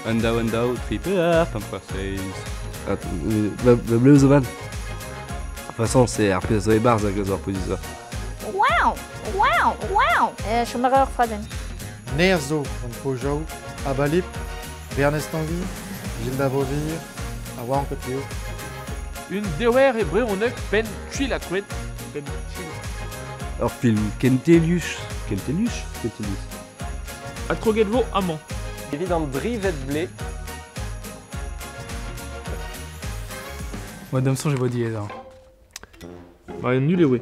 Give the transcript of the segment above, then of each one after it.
Un daou, un daou, tri pevar, pemp c'hwec'h seizh. Va blev zo mat. De toute façon, c'est ar pezh zo e-barzh hag a zo ar pouezusañ. Wow! Wow! Wow! Chom a ra ur frazenn. Nerzh zo gant Pojaou, Abalip, Bernez Tangi, Gilda Beauvir, ha oan ket eo. Un dewer e brezhoneg penn tchil ha troet. Penn tchil. Ur film kentelius. Kentelius? Kentelius. Adkroget vo amañ. Evit an drivet blez. Moi, d'am soñj e vo diaes. Hein. Ba, nul eo.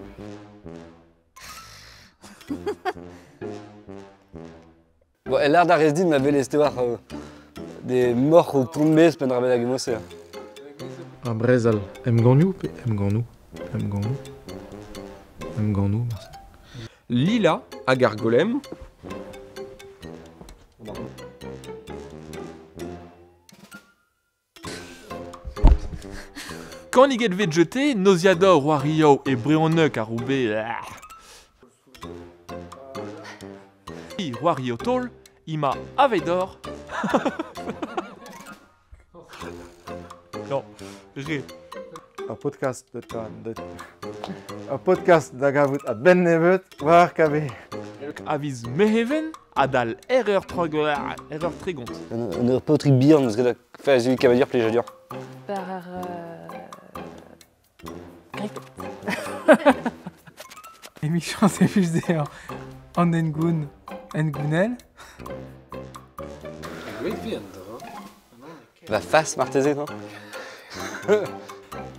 Bon, el lâr da rez din ma welez te war des moc'h o tont maez penn ar bennak emañ-se. Ar brezel emgannoù pe emgannoù? Emgannoù. Emgannoù, marse. Lila hag ar golem. Kanniget vez jeté, Noziador, Wario e Brehoneg a roube. Wario Tol, ima Avedor. Non, re. Ur podcast Ur podcast da gavout a-benn nebeut war KB. Aviz Meheven adal erreur erreur tregont. Un ur paotrig bihan eus ket Enfin, zu kavadur plijadur. Par ar grip. Emichañs e vez dezhañ an hengoun hengounel. Va fas marteze, non?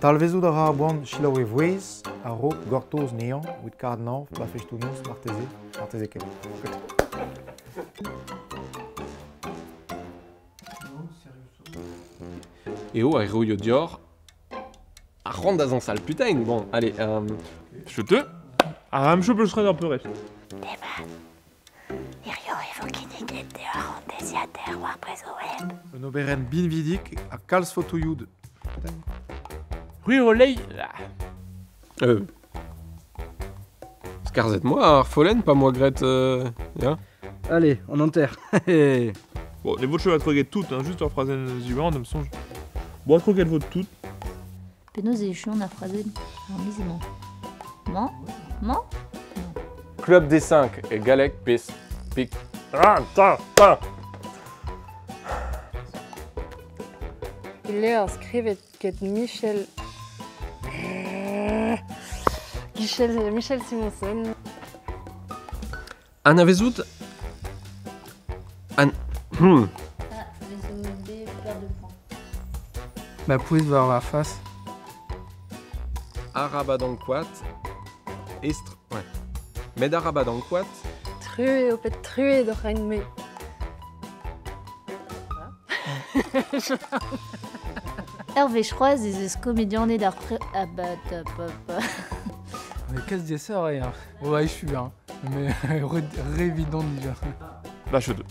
Talvezout a ra ar boan selaou e vouezh a-raok gortoz anezhañ evit kaat-nañv ba festoù-noz marteze, marteze ket. Eo a roio dior ar c'hoant da zañsal putain. Bon, allez. Je te. Ar am peus ret ar peurrest. Demat. Hirio e vo kinniget deoc'h an deiziataer war Brezhoweb. Un oberenn binvidik ha kalz fotoioù. C'hwi relei. Skarzhet moi ar follenn pa moa graet... ya. Allez, on enterre. Bon, les votes a troget tout, hein, juste ur frazenn ziwar, am soñj. Bon, a troget vo tout. Penaos e echuan ar frazenn ar miz-mañ. Mañ? Mañ? Club des 5 e galleg pez pik. Ah, ta, ta. Il levr skrivet get Michel... Michel, Michel Simonsen. Anavezout an Ah, B, perte de points. Ma pouez war va fas. Arabat ankouaat estr... Ouais. Met arabat ankouaat Truez, ho pet truez d'hoc'h me. Hervé c'hoazh ez eus komedianed ar pre... Ah bah, ta, pa, pa. Mais qu'est-ce que ça, rien. Ouais, je suis bien. Mais révidant déjà. Bah, je te.